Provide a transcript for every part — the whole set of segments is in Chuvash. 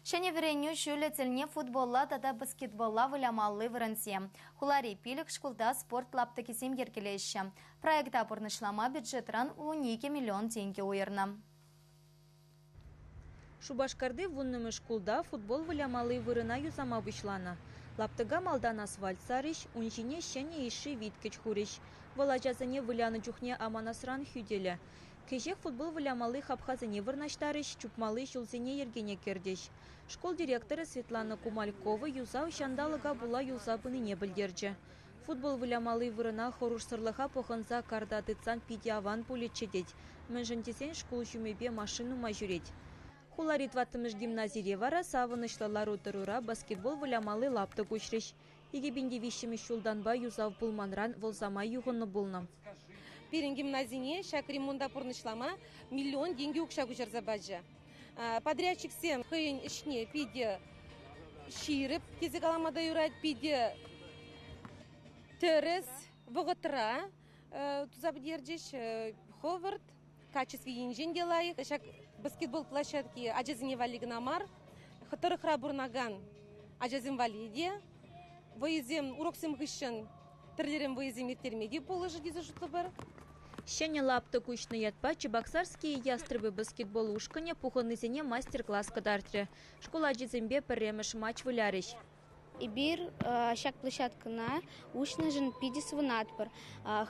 Ҫӗнӗ вӗренӳ ҫулӗ тӗлне футболла тата баскетболла вылямалли вырӑнсем. Хулари 5 шкулта спорт лаптӑкӗсем йӗркелеҫҫӗ. Проекта пурнӑҫлама бюджетран 12 миллион тенкӗ уйӑрнӑ. Шупашкарти 10-мӗш шкулта футбол вылямалли вырӑна юсама пуҫланӑ. Лаптӑка малтан асфальт сарӗҫ, ун ҫине ҫӗнӗ йышши виткӗч хурӗҫ. Вӑл ачасене вылянӑ чухне аманасран хӳтӗлӗ. Кӗҫех футбол вылямалли хапхасене вырнаҫтарӗҫ, чупмалли ҫулсене йӗркене кӗртӗҫ. Шкул директорӗ Светлана Кумалькова юсав ҫанталӑка пула юлса пынине пӗлтерчӗ. Футбол вылямалли вырӑна хӑрушсӑрлӑха пӑхӑнса карта тытсан питӗ аван пулӗччӗ тет. Мӗншӗн тесен шкул ҫумӗпе машина нумай ҫӳрет. Хулари 4-мӗш гимназире вара савӑнӑҫлӑ лару-тӑрура баскетбол вылямалли лаптӑк уҫрӗҫ. 2003-мӗш ҫултанпа юсав пулманран вӑл самай юхӑннӑ пулнӑ. Пирӗн гимназине ҫак ремонта пурнӑҫлама миллион тенкӗ укҫа куҫарса пачӗ. Подрядчиксем хӑйӗн ӗҫне питӗ ҫирӗп тесе калама та юрать, питӗ тӗрӗс вӑхӑтра туса пӗтерчӗҫ, хӑвӑрт, качество енчен те лайӑх. Ҫак баскетбол площадки ачасене валли кӑна мар, тӑрӑхра пурӑнакан ачасем валли те вӑйӑсем, уроксем хыҫҫӑн тӗрлӗрен вӑйӑсем ирттерме те пулӑшӗ тесе шутлӑпӑр. Ҫӗнӗ лаптӑк уҫнӑ ятпа Чебоксарские ястребы баскетбол ушкӑнӗ пухӑннисене мастер-класс кӑтартрӗ. Шкул ачисемпе пӗрремӗш матч вылярӗҫ. Эпир ҫак площадкӑна уҫнӑшӑн питӗ савӑнатпӑр.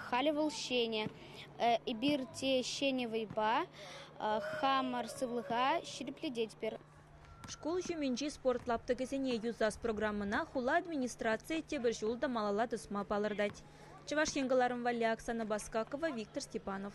Халӗ вӑл ҫӗнӗ. Эпир те ҫӗнӗ вӑйпа хамӑр сывлӑха ҫирӗплететпӗр. Шкул ҫумӗнчи спорт лаптӑкӗсене юсас программӑна хула администрацийӗ тепӗр ҫул та малалла тӑсма палӑртать. Чӑваш Ен кӑларӑм валли Оксана Баскакова, Виктор Степанов.